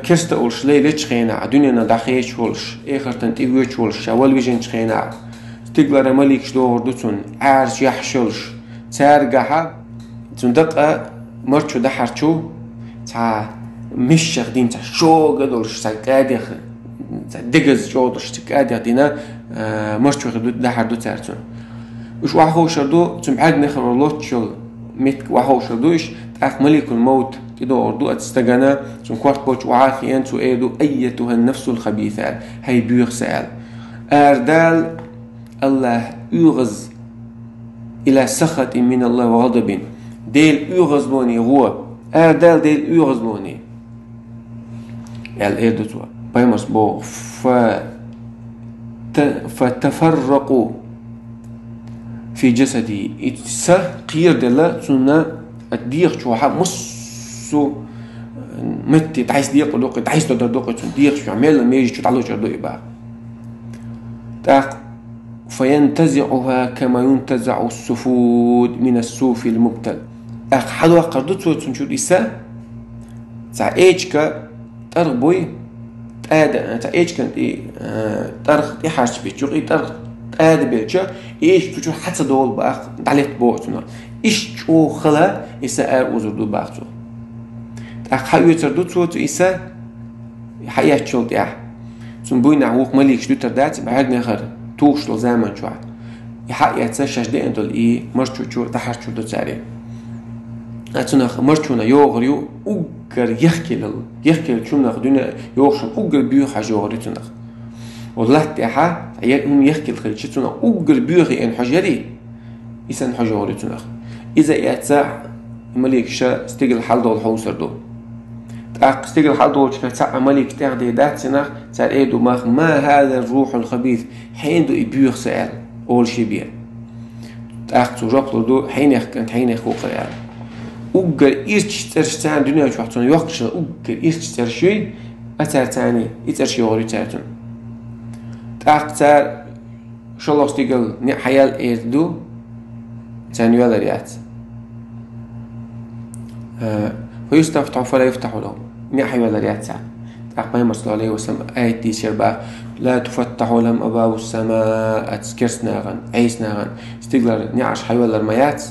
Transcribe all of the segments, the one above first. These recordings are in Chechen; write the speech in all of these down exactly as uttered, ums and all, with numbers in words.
Керста олуш лай лечу хенахь, дуьненан дӀахечаш волуш, эхартан тӀе воьдуш волуш, ша вала вижинчу хенахь, стигалара маликаш догӀур ду цунна, Ӏаьржа яхьаш йолуш, цаьргахьа цунна дакъа марчо дахьарчу, цхьа мишшах дина, цхьа шога долуш, цхьа кӀадех, цхьа дегаза чӀогӀа долуш, цхьа кӀадех дина, а, марчо хир ду, дахьар ду цара цунна. Уьш охьаховшар ду, цуьнан бӀаьрганехь лоцуш йолу меттиг охьаховшар ду уьш, тӀаккха маликул-мовт тӀедогӀур ду оцу стагана, цуьнан корта болчу охьа а хиъна, цо эр ду: «Айятухьа-н-нафсул хабиса», аьлла, хӀай боьха са аьлла. Арадала, Аллахь, оьгӀаз, «иля сахатин миналлахь ва гӀадабин». Делан оьгӀазлоне гӀо. Арадала Делан оьгӀазлоне, аьлла, эр ду цо. Пайхамарс боху: «Фа та-, фа тафарракъу фи джасади». И са кхераделла цуьнан дегӀа чохь, массо а метте дӀасадекъар ду-кх, дӀасадодар ду-кх цуьнан дегӀа чохь, мелла межа чу дӀалучкъар ду и боху. ТӀаккха: «Фа янтазиӀухьа кама юнтазаӀу ссуфуд мина ссуфил муктал». ТӀаккха хьадоккхур ду цо цуьнан чуьра и са, цхьа эчка тӀаргӀа буй, тӀада, цхьа эчкан тӀе, а, тӀаргӀа тӀехьарчабича, юкъа и тӀаргӀа тӀада белча, и эчка цу чуьра хьа ца долу боху, дӀалетта боху цунах. Иштта чӀогӀа хала и са араозур ду боху цо. ТӀаккха хьаоьцур ду цо цу и са, хьаэцначул тӀаьхьа. Цунна буйнахь вукху маликаш дуьтур дац, бӀаьрганехьара тухуш долу заман чохь. И хьаэцна шаьш деана долу и марчо чу дахьарчур ду цара. Ткъа цунах марчо йогӀур ю уггар ехкелла, ехкеллачунах дуьне йогӀуш уггар боьха хьожа йогӀур ю цунах. Оцу латта тӀехьа, я-, хӀума ехкелла хилча, цунах уггар боьха еана хьожа ярий, и санна хьожа йогӀур ю цунах. Иза эцна, маликаша стигала хьаладовла хьовсур ду. ТӀаккха стигала хьаладовлучу хенахь цхьа а малик тӀехь де дац цунах, цара эр ду боху: «Ма хьаза рухьул хабис», хьенан ду и боьха са аьлла, олуш бен. ТӀаккха цо жоп лур ду: «Хьенех кӀант, хьенех ву-кх», аьлла. Уггар ирчачу цӀераш царна дуьнен чохь цунна йоккхуш йолу уггар ирчачу цӀераш юй, а цара царна и цӀераш йогӀур ю цара цунна. ТӀаккха цара: «ШолгӀа стигала неӀ хьаяла», эр ду, царна йоьллар яц. Э, «фа юстафтахьу фа ла юфтахьу лаху». НеӀ хьайоьллар яц царна. ТӀаккха Пайхамар, саллаллаху Ӏалайхи ва саллам, аят дийцира боху: «Ла туфаттахьу лахум абвабус самаъ», оцу керстанашна, Ӏийсанашна стигалара неӀарш хьайоьллар ма яц.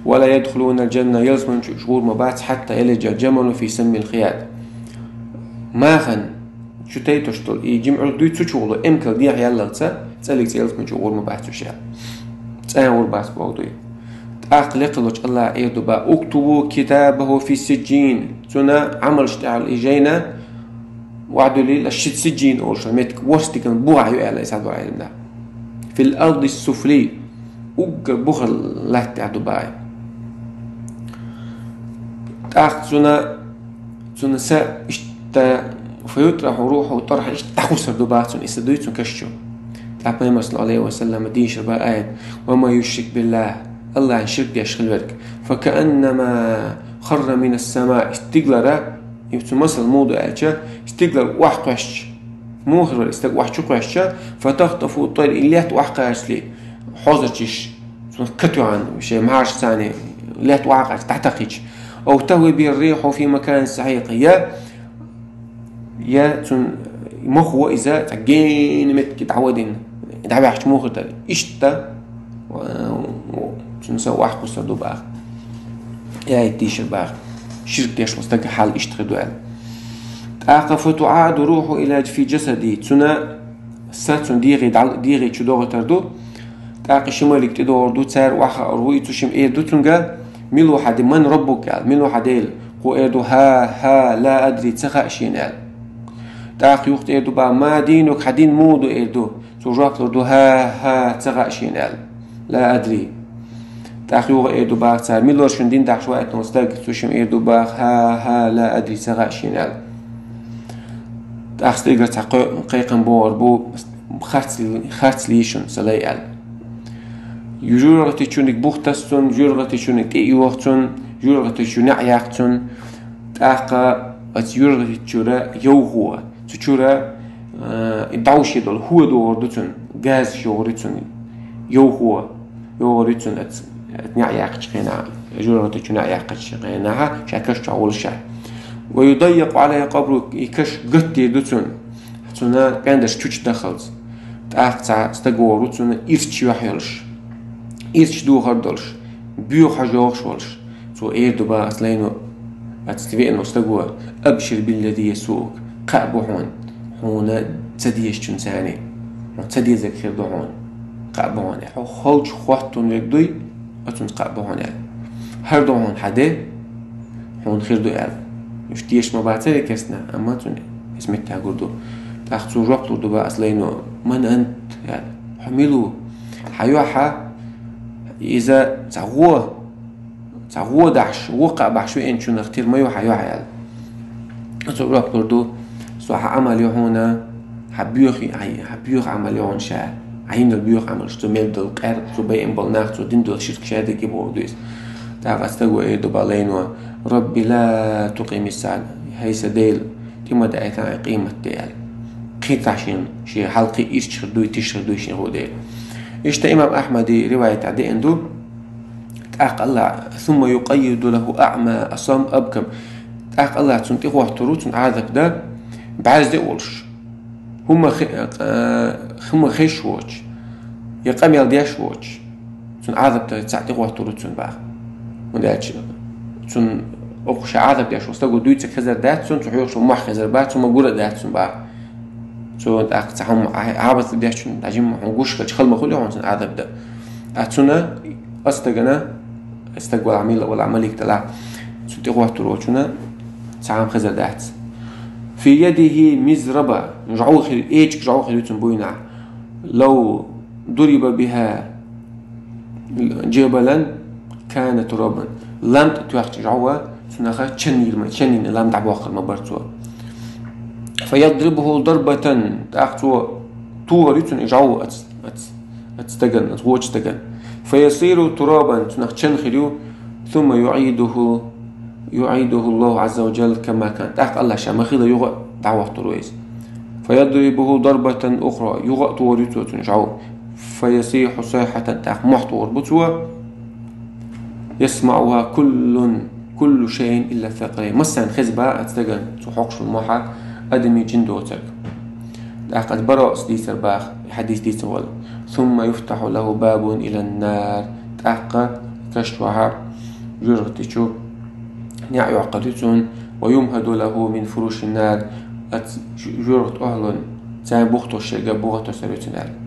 «Ва ла ядхулунал джанна», ялсамани чу уьш гӀур ма бац, «хьатта ялиджал джамалу фи саммил хият». Махана чу тайтош долу и жимма Ӏуьрг дуй, цу чу гӀур ду, эмкал дехьа яллалца, цӀаллиг цӀе ялсамани чу гӀур ма бац уьш аьлла. ЦӀа гӀур бац боху дуй. ТӀаккха лекха волчу Аллахьа эр ду боху: «Уктубу китабаху фи сиджин». Цуьнан Ӏамалш тӀехь и жайна, ваӀдулила ши сиджин олуш меттиг, ворхӀ стиган бухахь ю аьлла, и схьадолу Ӏилманхой. «Фил ардис суфли». Уггар бухара латта тӀехь ду боху. ТӀаккха цуьнан, цуьнан са иштта, «фа ютрахьу рухьуху тархьан», иштта дӀахуссур ду боху цуьнан, и са дуй цуьнан каш чу. ТӀаккха Пайхамар, саллаллаху Ӏалайхи ва саллам, дийшира боху аят: «Ва ман юшрик биллахь», Аллахьна ширк деш хила верг, «фа кааннама харра минас самаъ», стигалара, и цуьнан масал муха ду аьлча, стигалара охьакхоьссича, муха хир вара и стаг охьа чу кхоьссича, «фа тахтафуху ттайр», и летта охьакхачале, хьозарчаш, цунах катоьхна, шайн мӀаршца летта охьакхача, дӀатахча, «ав тахви бихир рихьу фи маканин сахьикъ», я, я цуьнан мохо иза цхьа гена меттиге дӀавадина, дӀаваьхча муха хир дара. Иштта, э, цуьнан са охьакхуссур ду боху. И аят дийшира боху. Ширк деш волу стаган хьал иштта хир ду аьлла. ТӀаккха «фа туӀаду рухьуху иля фи джасади», цуьнан са цуьнан дегӀе дӀа-, дегӀе чу дохуьйтур ду. ТӀаккха ши малик тӀедогӀур ду, цара охьахаар ву, и цу шимма эр ду цуьнга: «Мила ву хьан Де-, ман раббук?» аьлла. «Мила ву хьан Дела?» Кхо эр ду: «Хьа, хьа, ла адри», ца хаьа шена аьлла. ТӀаккха юха тӀера эр ду боху: «Ма динук», хьан дин муха ду эр ду. Цо жоп лур ду: «Хьа, хьа, ца хаьа шена», аьлла. «Ла адри». ТӀаккха юха эр ду боху цара: «Мила вара шун дин дахьаш ваийтина волу стаг?» Цу шимма эр ду боху: «Хьа, хьа, ла адри, ца хаьа шена», аьлла. ТӀаккха стигара цхьа кхо-, кхайкхам бохур бу: «Харц, харц лийша шуна, сан лай», аьлла. ЖоьргӀатичуниг бух таса цунна, жоьргӀатичуниг тӀе а йоьху цунна, жоьргӀатичу неӀ яккха цунна. ТӀаккха оцу жоьргӀатичура йовхо, цу чура, э, и дӀовше долу хӀу догӀур ду цунна, газаш йогӀур ю цунна, йовхо йогӀур ю цунна оцу, оцу неӀ яккхачу хенахь, жоьргӀатичу неӀ яккхачу хенахь, шайн каш чохь волушехь. ويضيق عليه قبره, и каш гатт дийр ду цун, цунна къендарш чучу дахалц. ТӀаккха цхьа стаг вогӀур ву цунна ирча юьхь йолуш, ирча духар долуш, боьха хьожа йогӀуш волуш. Цо эр ду бах оцу лайно, оцу веана волу стаго: أبشر بالذي يسوءك, кхаъ бу хьуна, хьуна ца дезачун царна, хьуна ца дезарг хир ду хьуна, кхаъ бу хьуна. Хьо холчу хоттун верг дуй, оцунца кхаъ бу хьуна аьлла. ХӀара ду хьуна хьан де, хьуна хир ду аьлла. Уьш теша ма бацара керстанаш, амма цунна иза меттиг гур ду. ТӀаккха цо жоп лур ду бах оцу лайно: من أنت, аьлла. Хьо мила ву? Хьан юьхь иза цхьа гӀо, цхьа гӀо дахьаш, гӀо кхаъ бахьаш веанчунах тера ма ю хьан юьхь аьлла. Цо жоп лур ду: со хьан Ӏамал ю хьуна, хьан боьха, хьан, хьан боьха Ӏамал ю хьуна ша, хьан йина боьха Ӏамалш, цо мел долу къаьркъа, цо байина болу нах, цо дина долу ширк ша дерриге бохур ду иза. ТӀаккха оцу стаго эр ду бах лайно: رب لا تقم الساعة, хӀай сан Дела, тӀе ма даийтахь къематде аьлла. Кхин цхьа шен, шен хьалкхи ирча хир дуй, тиша хир дуй шен гӀо дела. Иштта имам Ахьмади риваятехь деана ду, тӀаккха АллахӀ: ثم يقيض له أعمى أصم أبكم. ТӀаккха АллахӀ цунна тӀехӀоттур ву, цунна Ӏазап дан, бӀаьрзе а волуш, хӀума хи-, э, хӀума хезаш воцуш, я къамел деш воцуш, цунна Ӏазап дан цхьаъ тӀехӀоттур ву цунна бах. ХӀунда аьлча цунна окху ша Ӏазап деш волу стаго дуьйцург хезар дац цунна, цу хьоьхуш волу мохь хезар бац, хӀума гур а дац цунна бах. Цо тӀаккха цхьа хӀума Ӏа-, Ӏазап деш чун дӀажимма хьуна гуш хилча хала ма хуьлу хьуна цунна Ӏазап дан. Ткъа цунна, оцу стагана, стаг валахь мила а валахь, малик далахь, цунна тӀехӀоттур волчунна цхьа хӀума хезар дац. في يده مزربة, жӀов хир, эчиг жӀов хир ю цунна буйнахь. لو ضرب بها جبلا كان ترابا. Лам тӀе тоьхча жӀов, цунах чан йийр ма, чан йина лам дӀабоккхур ма бара цо. فيضربه ضربة, тӀаккха цо тухур ю цунна и жӀов оцу, оцу, оцу стагана, оцу гӀочу стагана. فيصير ترابا, цунах чан хир ю, ثم يعيده, يعيده الله عز وجل كما كان. ТӀаккха АллахӀ ша ма-хиллара юха а дӀахӀоттур ву иза. فيضربه ضربة أخرى, юха а тухур ю цо цунна жӀов. فيصيح صيحة, тӀаккха мохь тухур бу цо. يسمعها كل, كل شيء إلا الثقلين. Массарна хеза бах оцу стагана, цо хьокхуш волу мохь, адамийн, жин доцург. ТӀаккха оцу Бараъс дийцар бах, и хьадис дийцина волу. ثم يفتح له باب إلى النار. ТӀаккха каш чохь жоьжахати чу неӀ йоккхур ю цунна, ويمهد له من فروش النار, оцу жоьжахатин охӀлан царна бух тосуш ерг бухахь тосур ю цунна аьлла.